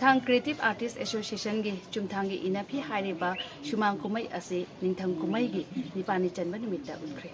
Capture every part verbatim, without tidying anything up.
Creative artist ꯑꯦꯁꯣꯁꯤꯌꯦꯁꯟꯒꯤ ꯆꯨꯝꯊꯥꯡꯒꯤ ꯏꯅꯐꯤ ꯍꯥꯏꯔꯤꯕ ꯁꯨꯃꯥꯡ ꯀꯨꯝꯍꯩ ꯑꯁꯤ ꯅꯤꯡꯊꯝ ꯀꯨꯝꯍꯩꯒꯤ ꯅꯤꯄꯥꯜꯅꯤ ꯆꯟꯕ ꯅꯨꯃꯤꯠꯇ ꯎꯠꯈ꯭ꯔꯦ꯫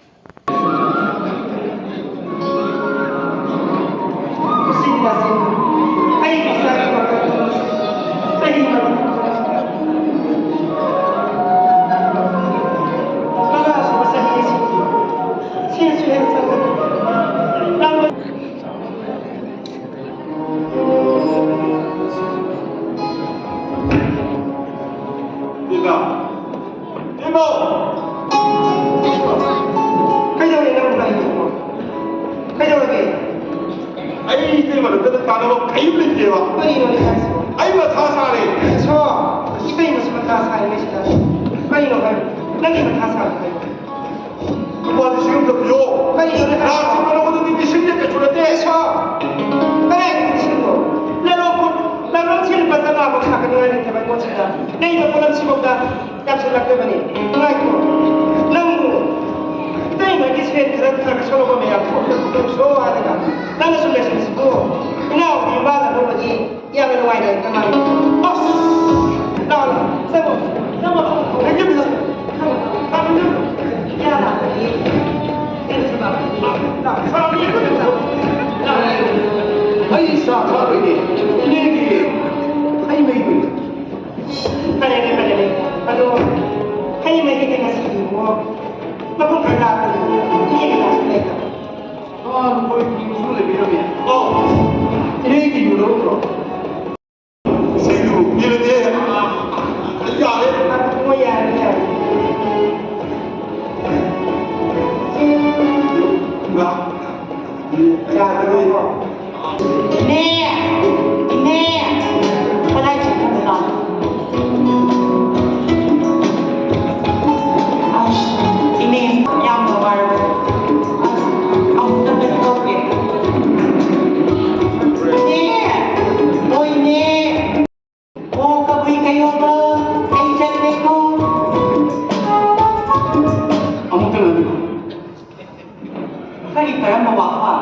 ꯏꯃꯥ! ꯏꯃꯥ! ꯀꯩꯗꯧꯔꯦ ꯅꯪꯕꯨ ꯂꯥꯛꯏꯗꯨꯕꯣ? ꯀꯩꯗꯧꯔꯒꯦ? ꯑꯩ ꯏꯇꯩꯃ ꯅꯠꯇꯅ ꯀꯥꯟꯅꯕ ꯀꯔꯤꯝ ꯂꯩꯇꯦꯕ꯫ ꯀꯔꯤꯅꯣꯅꯦ ꯍꯥꯏꯁꯤꯕꯣ? ꯑꯩ ꯃꯊꯥ ꯁꯥꯔꯦ꯫ ꯏꯁꯣ, ꯏꯇꯩꯃꯁꯨ ꯃꯊꯥ ꯁꯥꯔꯤꯉꯩꯁꯤꯗ ꯀꯩꯅꯣ ꯍꯥꯏ? ꯅꯪꯒꯤ ꯃꯊꯥ ꯁꯥꯔꯤꯗꯣ ꯀꯩꯅꯣ? ꯂꯨꯄꯥ ꯂꯤꯁꯤꯡ ꯑꯃꯇ ꯄꯤꯌꯣ꯫ ꯀꯔꯤꯅꯣꯅꯦ ꯍꯥꯏꯁꯤꯕꯣ? ꯂꯥꯛꯁꯤꯕ ꯅꯉꯣꯟꯗꯗꯤ ꯂꯤꯁꯤꯡ ꯀꯩꯁꯨ ꯅꯠꯇꯦ꯫ ꯏꯁꯣ, ꯀꯗꯥꯏꯗꯒꯤ ꯂꯤꯁꯤꯡꯅꯣ? ꯂꯂꯣꯟ ꯈꯨꯠ-, ꯂꯂꯣꯟꯁꯤꯡ ꯂꯨꯄꯥ ꯆꯥꯝꯃꯉꯥ ꯐꯥꯎ ꯁꯥꯒꯠꯅꯤꯡꯉꯥꯏ ꯂꯩꯇꯕ ꯑꯩꯉꯣꯟꯁꯤꯗ ꯂꯩꯕ ꯄꯣꯠꯂꯝꯁꯤꯐꯥꯎꯗ ꯌꯥꯝꯁꯤꯜꯂꯛꯇꯕꯅꯤ꯫ ꯅꯨꯡꯉꯥꯏꯇ꯭ꯔꯣ? ꯅꯪꯕꯨ ꯏꯇꯩꯃꯒꯤ ꯁꯦꯟ ꯈꯔ ꯈꯔ ꯁꯣꯛꯂꯛꯄ ꯃꯌꯥꯝꯗꯣ ꯑꯝꯇ ꯄꯨꯊꯣꯛꯁꯣ ꯍꯥꯏꯔꯒ ꯅꯪꯅꯁꯨ ꯂꯩꯁꯤꯟꯁꯤꯕꯨ ꯏꯅꯥꯎꯗꯤ ꯏꯃꯥꯅ ꯂꯧꯕꯒꯤ ꯌꯥꯝꯅ ꯅꯨꯡꯉꯥꯏꯅ ꯂꯩꯇ ꯃꯥꯜꯂꯤ꯫ ꯑꯁ! ꯂꯥꯛꯑꯣ, ꯂꯥꯛꯑꯣ꯫ ꯆꯪꯉꯣ, ꯆꯪꯉꯣ, ꯆꯪꯉꯣ꯫ ꯂꯩꯒꯦ, ꯂꯩꯒꯦ꯫ ꯆꯪꯉꯣ, ꯆꯪꯉꯣ꯫ ꯂꯥꯛꯑꯣ, ꯂꯥꯛꯑꯣ꯫ ꯌꯥ ꯂꯥꯛꯑꯣ꯫ ꯂꯥꯛꯑꯣ, ꯂꯥꯛꯑꯣ꯫ ꯑꯩ ꯆꯥ ꯊꯛꯑꯔꯣꯏꯅꯦ꯫ ꯏꯅꯦꯒꯤ ꯍꯩ ꯃꯍꯤꯗꯨꯅꯤ꯫ ꯐꯔꯦꯅꯦ, ꯐꯔꯦꯅꯦ꯫ ꯑꯗꯣ ꯍꯩ ꯃꯍꯤꯗꯤ ꯉꯁꯤꯗꯤ ꯑꯃꯨꯛ ꯃꯄꯨꯡ ꯐꯥꯅ ꯂꯥꯛꯄꯅꯤ꯫ ꯏꯅꯦꯒꯤ ꯀ꯭ꯂꯥꯁꯇ ꯂꯩꯇꯕ꯫ ꯑꯥ, ꯂꯨꯄꯥ ꯍꯨꯝꯐꯨꯁꯨ ꯂꯩꯕꯤꯔꯝꯃꯦ꯫ ꯑꯣ, ꯏꯅꯦꯒꯤ ꯌꯨ ꯂꯧꯔꯛꯇ꯭ꯔꯣ? ꯁꯤꯗꯨ ꯄꯤꯔꯗꯤ ꯌꯥꯔꯦ꯫ ꯍꯣꯏ, ꯌꯥꯔꯦ, ꯌꯥꯔꯦ꯫ ꯉꯥ꯫ ꯌꯥꯗ꯭ꯔꯣ? ꯏꯅꯦ! ꯏꯅꯦ! ꯀꯗꯥꯏ ꯆꯠꯈ꯭ꯔꯕꯖꯥꯠꯅꯣ? ꯑꯁ, ꯏꯅꯦ, ꯌꯥꯝꯅ ꯋꯥꯔꯕꯣ? ꯑꯁ, ꯑꯃꯨꯛꯇ ꯀꯩꯅꯣ ꯇꯧꯒꯦ꯫ ꯏꯅꯦ! ꯑꯣ, ꯏꯅꯦ! ꯑꯣ, ꯀꯕꯨꯏ ꯀꯩꯑꯣꯜꯗꯣ, ꯑꯩ ꯆꯠꯂꯦꯀꯣ꯫ ꯑꯃꯨꯛꯇ ꯉꯥꯡꯉꯨ꯫ ꯀꯔꯤ ꯀꯔꯝꯕ ꯋꯥꯐꯝ?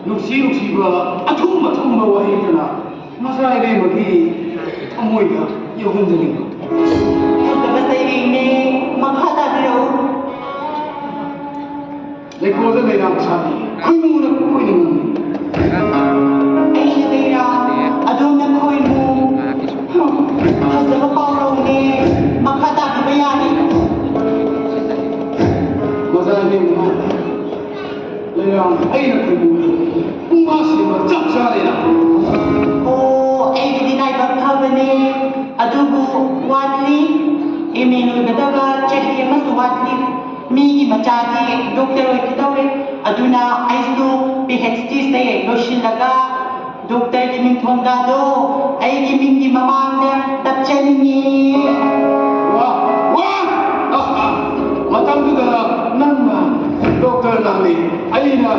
ꯅꯨꯡꯁꯤ ꯅꯨꯡꯁꯤꯕ ꯑꯊꯨꯝ ꯑꯊꯨꯝꯕ ꯋꯥꯍꯩꯗꯨꯅ ꯃꯆꯥ ꯏꯕꯦꯝꯃꯒꯤ ꯊꯃꯣꯏꯗ ꯌꯧꯍꯟꯖꯅꯤꯡꯕ꯫ ꯐꯖꯕ ꯁꯩꯔꯦꯡꯅꯦ, ꯃꯈꯥ ꯇꯥꯕꯤꯔꯛꯎ꯫ ꯂꯩꯀꯣꯜꯗ ꯂꯩꯔꯥꯡ ꯁꯥꯠꯂꯤ, ꯈꯣꯏꯃꯨꯅ ꯀꯣꯏꯅ ꯉꯝꯃꯤ꯫ ꯑꯩꯅ ꯂꯩꯔꯥꯡ, ꯑꯗꯣꯝꯅ ꯈꯣꯏꯃꯨ꯫ ꯐꯖꯕ ꯄꯥꯎꯔꯧꯅꯦ, ꯃꯈꯥ ꯇꯥꯕꯤꯕ ꯌꯥꯅꯤ꯫ ꯃꯆꯥ ꯏꯕꯦꯝꯃ, ꯂꯩꯔꯥꯡ ꯑꯩꯅ ꯈꯣꯏꯃꯨꯗ ꯄꯨꯡꯐꯥ ꯁꯦꯝꯕ ꯆꯞ ꯆꯥꯔꯦꯅ꯫ ꯑꯣ, ꯑꯩꯒꯤꯗꯤ ꯂꯥꯏꯕꯛ ꯐꯕꯅꯦ, ꯑꯗꯨꯕꯨ ꯋꯥꯠꯂꯤ꯫ ꯑꯦꯝ ꯑꯦ ꯂꯣꯏꯒꯗꯕ ꯆꯍꯤ ꯑꯃꯁꯨ ꯋꯥꯠꯂꯤ꯫ ꯃꯤꯒꯤ ꯃꯆꯥꯗꯤ ꯗꯣꯛꯇꯔ ꯑꯣꯏꯒꯗꯧꯔꯦ꯫ ꯑꯗꯨꯅ ꯑꯩꯁꯨ ꯄꯤ ꯑꯩꯆ ꯗꯤꯁꯦ ꯂꯣꯏꯁꯤꯜꯂꯒ ꯗꯣꯛꯇꯔꯒꯤ ꯃꯤꯡꯊꯣꯟꯒꯗꯣ ꯑꯩꯒꯤ ꯃꯤꯡꯒꯤ ꯃꯃꯥꯡꯗ ꯇꯞꯆꯅꯤꯡꯉꯤ꯫ ꯋꯥ, ꯋꯥ! ꯑꯁ, ꯑ, ꯃꯇꯝꯗꯨꯗ ꯅꯪꯅ ꯗꯣꯛꯇꯔ ꯂꯥꯡꯂꯦ, ꯑꯩꯅ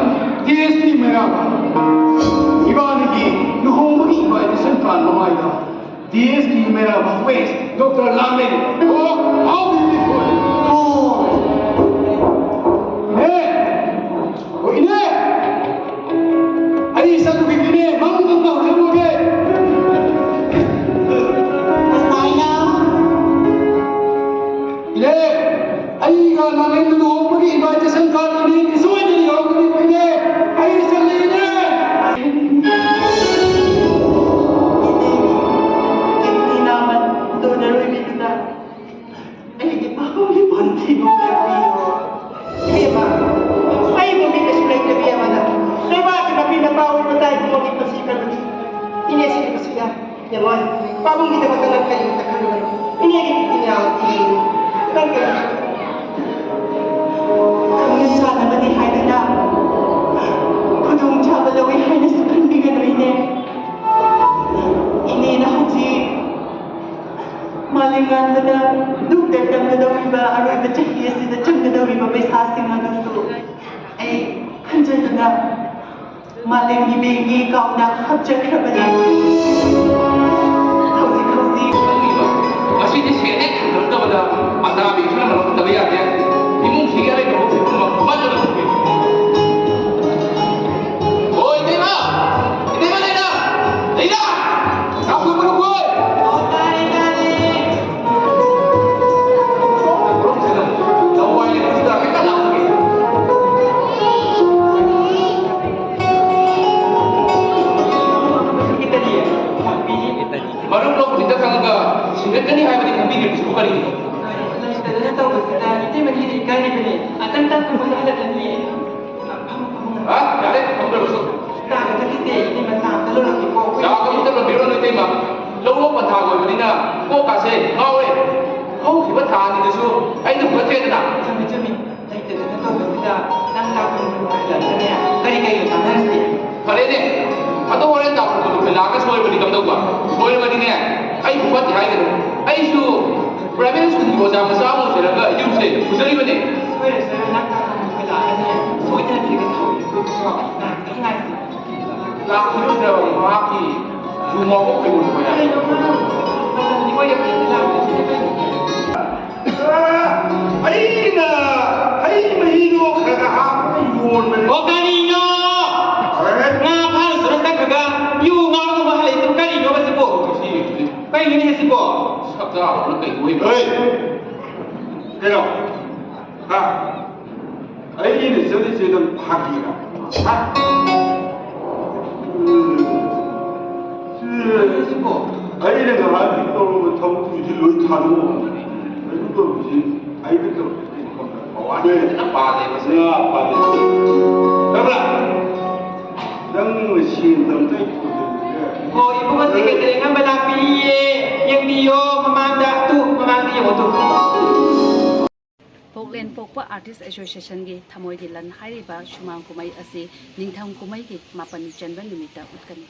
ꯗꯤ ꯑꯦꯁ ꯄꯤ ꯃꯩꯔꯥꯕ꯫ ꯏꯕꯥꯅꯤꯒꯤ ꯂꯨꯍꯣꯡꯕꯒꯤ ꯏꯟꯚꯥꯏꯇꯦꯁꯟ ꯀꯥꯔꯗ ꯃꯃꯥꯏꯗ ꯗꯤ ꯑꯦꯁ ꯄꯤ ꯃꯩꯔꯥꯕ ꯋꯦꯁ ꯗꯣꯛꯇꯔ ꯂꯥꯡꯂꯦ꯫ Oh, how beautiful! ꯏꯅꯦ! ꯑꯣ, ꯏꯅꯦ! ꯑꯩ ꯆꯠꯂꯨꯈꯤꯒꯦꯅꯦ, ꯃꯪ ꯃꯪꯕ ꯍꯧꯖꯔꯨꯔꯒꯦ꯫ ꯉꯁꯥꯏꯅ ꯏꯅꯦ, ꯑꯩꯒ ꯂꯥꯡꯂꯦꯟꯗ ꯂꯨꯍꯣꯡꯕꯒꯤ ꯏꯟꯚꯥꯏꯇꯦꯁꯟ ꯀꯥꯔꯗ ꯏꯅꯦꯒꯤ ꯁꯣꯏꯗꯅ ꯌꯧꯔꯛꯀꯅꯤ, ꯏꯅꯦ꯫ ꯑꯩ ꯆꯠꯂꯦ, ꯏꯅꯦ꯫ ꯀꯤꯠꯅꯤ ꯅꯥꯕ ꯗꯣꯅꯔ ꯑꯣꯏꯕꯤꯗꯨꯅ ꯑꯩꯒꯤ ꯄꯥꯕꯨꯡꯒꯤ ꯄꯨꯟꯁꯤꯕꯨ ꯉꯥꯛꯄꯤꯌꯨ꯫ ꯏꯕꯦꯝꯃ, ꯑꯩꯕꯨ ꯃꯤꯠꯅꯁꯨ ꯂꯩꯇꯕꯤ ꯑꯃꯅ ꯂꯩꯕꯥꯛꯀꯤ ꯃꯄꯤ ꯃꯄꯥ ꯑꯣꯏꯕ ꯇꯥꯏ ꯏꯕꯨꯡꯉꯣꯒꯤ ꯄꯨꯟꯁꯤ ꯀꯟꯕꯗꯤ ꯏꯅꯦ ꯁꯤꯕꯁꯨ ꯌꯥꯏ꯫ ꯌꯦꯡꯉꯣ, ꯄꯥꯕꯨꯡꯒꯤꯗꯃꯛꯇ ꯅꯪ ꯀꯔꯤꯃꯇ ꯈꯜꯂꯨꯒꯅꯨ꯫ ꯏꯅꯦꯒꯤ ꯏꯅꯥꯎ ꯏꯅꯦ꯫ ꯅꯪ ꯀꯔꯤ ꯈꯪꯅ ꯆꯥꯟꯅꯕꯅꯤ ꯍꯥꯏꯗꯨꯅ ꯈꯨꯗꯣꯡꯆꯥꯕ ꯂꯧꯏ ꯍꯥꯏꯅꯁꯨ ꯈꯟꯕꯤꯒꯅꯨ ꯏꯅꯦ꯫ ꯏꯅꯦꯅ ꯍꯧꯖꯤꯛ ꯃꯥꯂꯦꯝꯉꯥꯟꯕꯗ ꯗꯣꯛꯇꯔ ꯇꯝꯒꯗꯧꯔꯤꯕ ꯑꯔꯣꯏꯕ ꯆꯍꯤ ꯑꯁꯤꯗ ꯆꯪꯒꯗꯧꯔꯤꯕ ꯄꯩꯁꯥꯁꯤꯡ ꯑꯗꯨꯁꯨ ꯑꯩ ꯈꯟꯖꯗꯨꯅ ꯃꯥꯂꯦꯝꯒꯤ ꯕꯦꯡꯒꯤ ꯑꯦꯀꯥꯎꯟꯗ ꯍꯥꯞꯆꯈ꯭ꯔꯕꯅꯤ꯫ ꯍꯧꯖꯤꯛ ꯍꯧꯖꯤꯛ ꯈꯪꯉꯤꯕ꯫ ꯉꯁꯤꯗꯤ ꯁꯦꯟ ꯍꯦꯛ ꯊꯥꯡꯗꯣꯛꯇꯕꯗ ꯑꯇꯥꯕꯤ ꯈꯔ ꯃꯔꯝꯗꯕ ꯌꯥꯗꯦ꯫ ꯏꯃꯨꯡꯁꯤꯒꯤ ꯑꯔꯩꯕ ꯄꯣꯠꯁꯤ ꯄꯨꯝꯅꯃꯛ ꯃꯥꯡꯍꯜꯂꯒ ꯊꯝꯃꯤ꯫ ꯑꯣ, ꯏꯇꯩꯃ! ꯏꯇꯩꯃ ꯂꯩꯔꯥ! ꯂꯩꯔꯥ! ꯉꯥꯎꯔꯦ꯫ ꯍꯧꯈꯤꯕ ꯊꯥ ꯑꯅꯤꯗꯁꯨ ꯑꯩꯅ ꯍꯨꯒꯠꯈ꯭ꯔꯦꯗꯅ꯫ ꯆꯨꯝꯃꯤ, ꯆꯨꯝꯃꯤ꯫ ꯂꯩꯇꯗꯅ ꯇꯧꯕꯁꯤꯗ ꯅꯪ ꯂꯥꯛꯄ ꯅꯨꯃꯤꯠ ꯍꯥꯏꯔꯛꯑꯒꯅꯦ, ꯀꯔꯤ ꯀꯩꯅꯣ ꯇꯥꯟꯅꯔꯁꯤ? ꯐꯔꯦꯅꯦ, ꯑꯗꯣ ꯍꯣꯔꯦꯟ ꯇꯥꯡ ꯀꯨꯟꯇꯔꯨꯛꯇ ꯂꯥꯛꯑꯒ ꯁꯣꯏꯕꯗꯤ ꯀꯝꯗꯧꯕ? ꯁꯣꯏꯔꯕꯗꯤꯅꯦ, ꯑꯩꯕꯨ ꯐꯠꯇꯦ ꯍꯥꯏꯒꯅꯨ꯫ ꯑꯩꯁꯨ ꯄ꯭ꯔꯥꯏꯚꯦꯠ ꯁ꯭ꯀꯨꯜꯒꯤ ꯑꯣꯖꯥ ꯃꯆꯥ ꯑꯃ ꯑꯣꯏꯖꯔꯒ ꯌꯨꯝꯁꯦ ꯄꯨꯖꯔꯤꯕꯅꯦ꯫ ꯁꯣꯏꯔꯦ, ꯁꯣꯏꯔꯦ, ꯅꯪ ꯇꯥꯡ ꯀꯨꯟꯇꯔꯨꯛꯇ ꯂꯥꯛꯑꯒꯅꯦ, ꯁꯣꯏꯗꯅ ꯊꯤꯔꯒ ꯁꯥꯎꯕꯤꯌꯨ꯫ ꯉꯥꯏꯍꯥꯛꯇꯪ ꯉꯥꯏꯁꯤ꯫ ꯂꯥꯛꯈꯤꯔꯣꯏꯗ꯭ꯔꯕ ꯃꯍꯥꯛꯀꯤ ꯌꯨ ꯉꯥꯎꯕ ꯈꯣꯏꯒꯨꯝꯕ ꯍꯥꯏ꯫ ꯀꯩꯅꯣ ꯃꯥ ꯃꯇꯝꯗꯤ ꯑꯣꯏꯔꯕꯅꯤꯅ ꯂꯥꯛꯇꯣꯏꯁꯤꯅ ꯀꯩꯅꯣ? ꯑꯩꯅ ꯍꯩ ꯃꯍꯤꯗꯣ ꯈꯔ ꯈꯔ ꯍꯥꯞꯄꯒ ꯌꯣꯟꯕꯅꯦ꯫ ꯑꯣ, ꯀꯔꯤꯅꯣ? ꯑꯔꯦ꯫ ꯉꯥ ꯐꯥꯅ ꯁꯨꯔ ꯆꯠꯈ꯭ꯔꯒ ꯌꯨ ꯉꯥꯎꯔꯒ ꯍꯜꯂꯛꯏꯁꯤꯕꯨ ꯀꯔꯤꯅꯣꯕ ꯁꯤꯕꯨ? ꯀꯩꯅꯣꯅꯦ ꯁꯤꯕꯣ? ꯁꯛꯇꯥ ꯑꯃꯅ ꯀꯩꯅꯣ ꯑꯣꯏꯕ? ꯍꯣꯏ꯫ ꯀꯩꯅꯣ? ꯍꯥ? ꯑꯩꯅ ꯆꯠꯂꯤꯁꯦ ꯅꯪ ꯐꯥꯒꯤꯔ? ꯍꯥ? ꯎꯝ꯫ ꯁꯤꯕꯣ? ꯑꯩꯅ ꯉꯍꯥꯟ ꯇꯧꯔꯨꯕ ꯊꯕꯛꯁꯤꯡꯁꯤ ꯂꯣꯏ ꯊꯥꯗꯣꯛꯑꯣ꯫ ꯀꯩꯅꯣ ꯇꯧꯔꯤꯁꯤ, ꯑꯩꯅ ꯇꯧꯔꯤꯁꯤ ꯀꯩꯅꯣ ꯈꯪꯕ꯭ꯔꯥ? ꯄꯥꯜꯂꯦꯕ ꯁꯤ꯫ ꯉꯥ ꯄꯥꯜꯂꯦ꯫ ꯈꯪꯕ꯭ꯔꯥ? ꯅꯪ ꯁꯦꯟꯗꯣ ꯑꯝꯇ ꯑꯩ ꯄꯨꯊꯣꯛꯀꯦ꯫ ꯍꯣ, ꯏꯕꯨꯡꯉꯣ ꯁꯦꯀ꯭ꯔꯦꯇꯔꯤ ꯑꯉꯝꯕ ꯂꯥꯛꯄꯤꯌꯦ꯫ ꯌꯦꯡꯕꯤꯌꯣ, ꯃꯃꯥꯡꯗ, ꯇꯨ, ꯃꯃꯥꯡꯗ ꯌꯦꯡꯉꯣ, ꯇꯨ꯫ ꯄꯣꯛꯂꯦꯟ ꯄꯣꯛꯄ ꯑꯥꯔꯇꯤꯁ ꯑꯦꯁꯣꯁꯤꯌꯦꯁꯟꯒꯤ ꯊꯃꯣꯏꯒꯤ ꯂꯟ ꯍꯥꯏꯔꯤꯕ ꯁꯨꯃꯥꯡ ꯀꯨꯝꯍꯩ ꯑꯁꯤ ꯅꯤꯡꯊꯝ ꯀꯨꯝꯍꯩꯒꯤ ꯃꯥꯄꯟꯅꯤ ꯆꯟꯕ ꯅꯨꯃꯤꯠꯇ ꯎꯠꯀꯅꯤ꯫